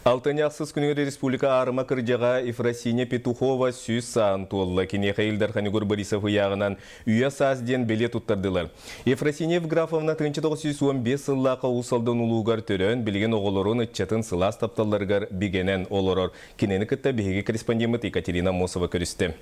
Алтынньы ахсыс күнүгэр республика аарыма кырдьаҕа Ефросинья Петухова 100 сааһын туолла. Киниэхэ Ил Дархан Егор Борисов ыйааҕынан Үйэ саас диэн бэлиэ туттардылар. Ефросинья Евграфовна 1915 сыллаахха Уус Алдан улууһугар төрөөн, билигин оҕолорун, ыччатын сылаас тапталларыгар бигэнэн олорор. Кинини кытта биһиги корреспондеммыт Екатерина Аммосова көрүстэ.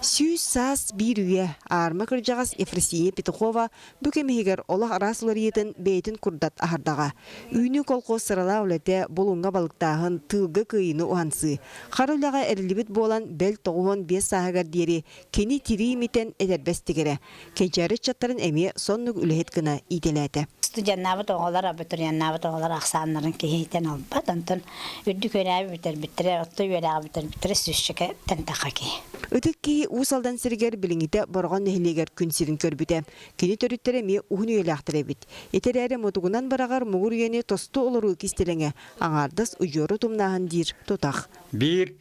100 саас биир үйэ аарыма кырдьаҕас Ефросинья Петухова Бу кэм иһигэр олох араас уларыйыытын бэйэтин курдат аһардаҕа. Үүнүү колхоз сыралаах үлэтэ, булуҥҥа балыктааһын, тыылга кыайыыны уһансыы. Хара үлэҕэ эриллибит буолан, бэл 95 сааһыгар диэри кини тирии имитэн этэрбэс тигэрэ. Кэнчээри ыччаттарын эмиэ соннук үлэһит гына иитэлээтэ. Студеннаабыт оҕолор, абитуриеннаабыт оҕолор ахсааннарын киһи иитэн ылбат. Онтон үрдүк үөрэҕи бүтэрбиттэрэ, орто үөрэҕи бүтэрбиттэрэ сүүсчэкэ тэн тахха киһи. Ытык киһи Уус Алдан сиригэр билиҥҥитэ Бороҕон нэһилиэгэр күн сирин көрбүтэ. Кини төрүттэрэ эмиэ уһун үйэлээхтэр эбит. Ити эрээри мутугунан быраҕар муҥур үйэни тосту олоруу кистэлэҥэ аҥаардас удьуору тумнааһын диир тутах. Биир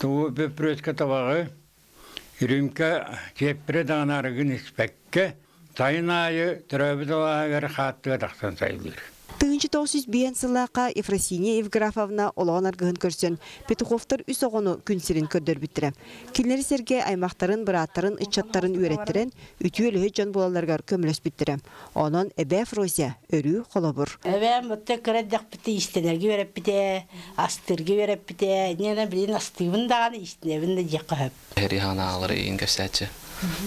тугу бөппүрүөскэ табаҕы үрүүмкэ чиэппирэ даҕаны арыгын испэккэ сайын аайы төрөөбүт алааһыгар хааттыга тахсан сайылыыр. 1905 сыллаахха Ефросинья Евграфовна олоҕун аргыһын көрсөн, Петуховтар үс оҕону күн сирин көрдөрбүттэрэ. Кинилэри сэргэ аймахтарын, бырааттарын, ыччаттарын үөрэттэрэн, үтүө үлэһит дьон буолалларыгар көмөлөспүттэрэ. Онон эбээ Фрося өрүү холобур. Эбээм отто кыра эрдэхпитэ иистэнэргэ үөрэппитэ, астыырга үөрэппитэ. Инньэ билин астыыбын даҕаны, иистэнэбин да диэххэ сөп. Эриһанаалары иин кэпсээччи.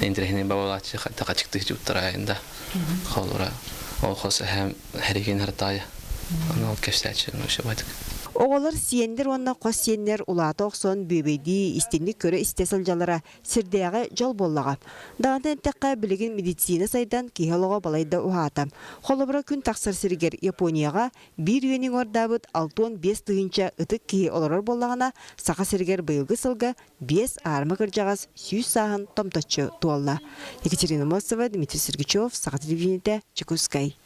Интирэһинэй бабалааччы хайдах ачыктыы уттара да холура ол хос эһэм хэригин хартаая аны ол кэпсээччи вообще байтык. Оҕолор сиэннэр уонна хос сиэннэр улаата охсон бүөбэйдии, истиҥник көрө-истэ сылдьаллара сирдээҕи дьол буоллаҕа. Даҕаны эттэххэ, билигин медицина сайдан киһи олоҕо балайда уһаата. Холобура, күн тахсар сиригэр Японияҕа биир үйэни уҥуордаабыт 65 тыһыынча ытык киһи олорор буоллаҕына, Саха сиригэр быйылгы сылга биэс аарыма кырдьаҕас 100 сааһын томточчу туолла. Екатерина Мосова, Дмитрий Сергучев, Саха телевидениетэ, Чекускай.